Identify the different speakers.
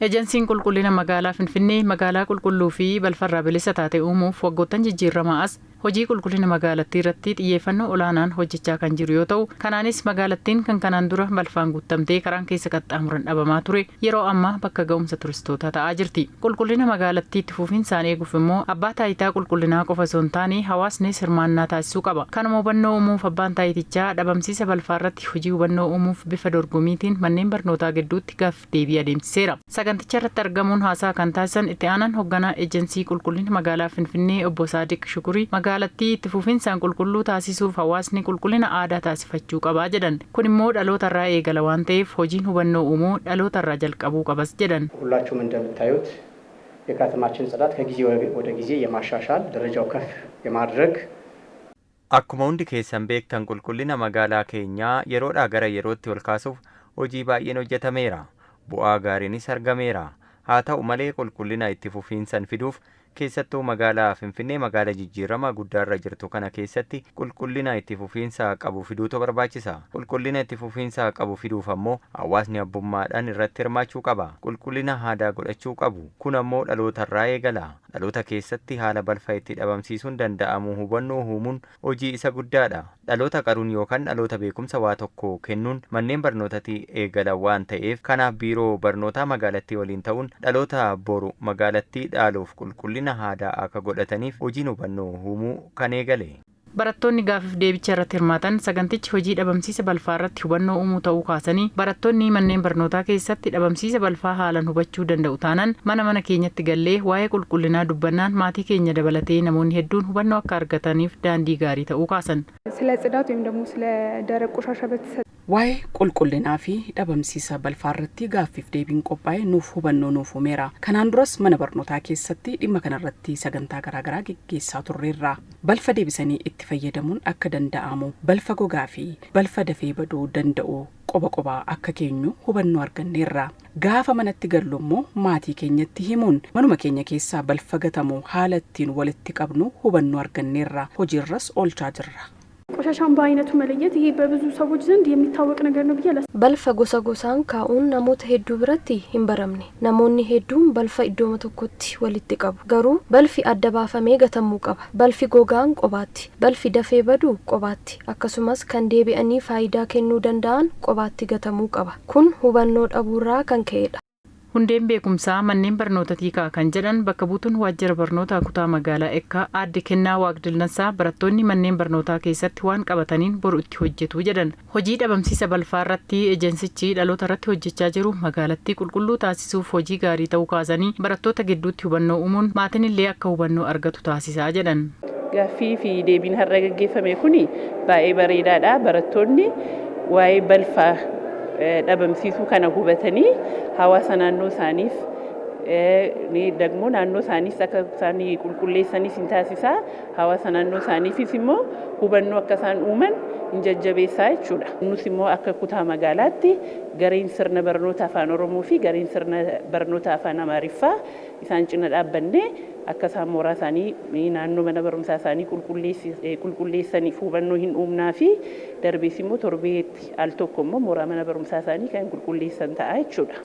Speaker 1: Ejensiin qulqullina magaalaa Finfinnee magaalaa qulqulluu fi balfarraa bilisa taate uumuuf waggoottan jijjiiramaa as hojii qulqullina magaalattii irratti xiyyeeffannoo olaanaan hojjechaa kan jiru yoo ta'u, kanaanis magaalattiin kan kanaan dura balfaan guutamtee karaan keessa qaxxaamuran dhabamaa ture yeroo ammaa bakka ga'umsa turistootaa ta'aa jirti. Qulqullina magaalattii itti fufiinsaan eeguuf immoo abbaa taayitaa qulqullinaa qofa osoo hin taane hawaasnis hirmaannaa taasisuu qaba. Kanuma hubannoo uumuuf abbaan taayitichaa dhabamsiisa balfaa irratti hojii hubannoo uumuuf bifa dorgomiitiin manneen barnootaa gidduutti gaaf deebii adeemsiseera. Saganticha irratti argamuun haasaa kan taasisan itti aanaan hoogganaa ejensii qulqullina magaalaa Finfinnee obbo Saadiq Shukurii magaalattii itti fufiinsaan qulqulluu taasisuuf hawaasni qulqullina aadaa taasifachuu qabaa jedhan. Kun immoo dhalootarraa eegala waan ta'eef hojiin hubannoo uumuu dhalootarraa jalqabuu qabas jedhan.
Speaker 2: ሁላችሁም እንደምታዩት የከተማችን ጽዳት ከጊዜ ወደ ጊዜ የማሻሻል ደረጃው ከፍ የማድረግ
Speaker 3: Akkuma hundi keessan beektan, qulqullina magaalaa keenyaa yeroodhaa gara yerootti ol kaasuuf hojii baay'een hojjetameera. Bu'aa gaariinis argameera. Haa ta'u malee, qulqullina itti fufiinsan fiduuf, keessattuu magaalaa Finfinnee magaalaa jijjiirama guddaarra jirtu kana keessatti, qulqullina itti fufiinsa qabu fiduutu barbaachisa. Qulqullina itti fufiinsa qabu fiduuf ammoo hawaasni abbummaadhaan irratti hirmaachuu qaba. Qulqullina aadaa godhachuu qabu. Kun ammoo dhalootarraa eegala. Dhaloota keessatti haala balfa itti dhabamsiisuun danda'amu hubannoo uumuun hojii isa guddaadha. Dhaloota qaruun yookaan dhaloota beekumsa waa tokko kennuun manneen barnootatti eegala waan ta'eef, kanaaf biiroo barnootaa magaalattii waliin ta'uun dhaloota boru magaalattii dhaaluuf qulqullina aadaa akka godhataniif hojiin hubannoo uumuu kan eegale.
Speaker 1: Barattoonni gaafiif deebicha irratti hirmaatan sagantichi hojii dhabamsiisa balfaa irratti hubannoo uumuu ta'uu kaasanii, barattoonni manneen barnootaa keessatti dhabamsiisa balfaa haalaan hubachuu danda'u taanaan mana mana keenyatti gallee waa'ee qulqullinaa dubbannaan maatii keenya dabalatee namoonni hedduun hubannoo akka argataniif daandii gaarii ta'uu kaasan.
Speaker 4: ስለ ጽዳት ወይም ደግሞ ስለ ደረቅ ቆሻሻ በተሰ
Speaker 5: Waa'ee qulqullinaa fi dhabamsiisa balfaa irratti gaaffiif deebiin qophaa'e nuuf hubannoo nuuf uumeera. Kanaan duras mana barnootaa keessatti dhimma kanarratti sagantaa garaagaraa geggeessaa turreerra. Balfa deebisanii itti fayyadamuun akka danda'amu, balfa gogaa fi balfa dafee baduu danda'u qoba qobaa akka keenyu hubannoo arganneerra. Gaafa manatti gallu immoo maatii keenyatti himuun manuma keenya keessaa balfa gatamu haala ittiin walitti qabnu hubannoo arganneerra. Hojiirras oolchaa jirra.
Speaker 4: ቆሻሻን በአይነቱ መለየት ይሄ በብዙ ሰዎች ዘንድ የሚታወቅ ነገር ነው ብዬ አላስብም።
Speaker 6: Balfa gosa gosaan kaa'uun namoota hedduu biratti hin baramne. Namoonni hedduun balfa iddooma tokkotti walitti qabu. Garuu balfi adda baafamee gatamuu qaba. Balfi gogaan qobaatti, balfi dafee badu qobaatti, akkasumas kan deebi'anii faayidaa kennuu danda'an qobaatti gatamuu qaba. Kun hubannoo dhabuurraa kan ka'edha.
Speaker 1: Hundeen beekumsaa manneen barnootatii ka'a kan jedhan bakka buutuun waajjira barnootaa kutaa magaalaa Ekkaa aadde Kennaa Waaqdilnansaa, barattoonni manneen barnootaa keessatti waan qabataniin boru itti hojjetu jedhan. Hojii dhabamsiisa balfaa irratti ejensichi dhaloota irratti hojjechaa jiru magaalattii qulqulluu taasisuuf hojii gaarii ta'uu kaasanii, barattoota gidduutti hubannoo uumuun maatiin illee akka hubannoo argatu taasisaa jedhan.
Speaker 7: Gaaffii fi deebiin har'a gaggeeffame kuni baay'ee bareedaadha. Barattoonni waa'ee balfaa dhabamsiisuu kana hubatanii hawaasa naannoo isaaniif ደግሞ naannoo isaaniis akka isaan qulqulleessanis hin taasisaa, hawaasa naannoo isaaniifis immoo hubannoo akka isaan uuman hin jajjabeessaa jechuudha. Nus immoo akka kutaa magaalaatti gareen sirna barnoota Afaan Oromoo fi gareen sirna barnoota Afaan Amaariffaa isaan cina dhaabbannee akka isaan mooraa isaanii, naannoo mana barumsaa isaanii qulqulleessaniif hubannoo hin uumnaa fi darbees immoo torbeetti al tokko immoo mooraa mana barumsaa isaanii kan qulqulleessan ta'a jechuudha.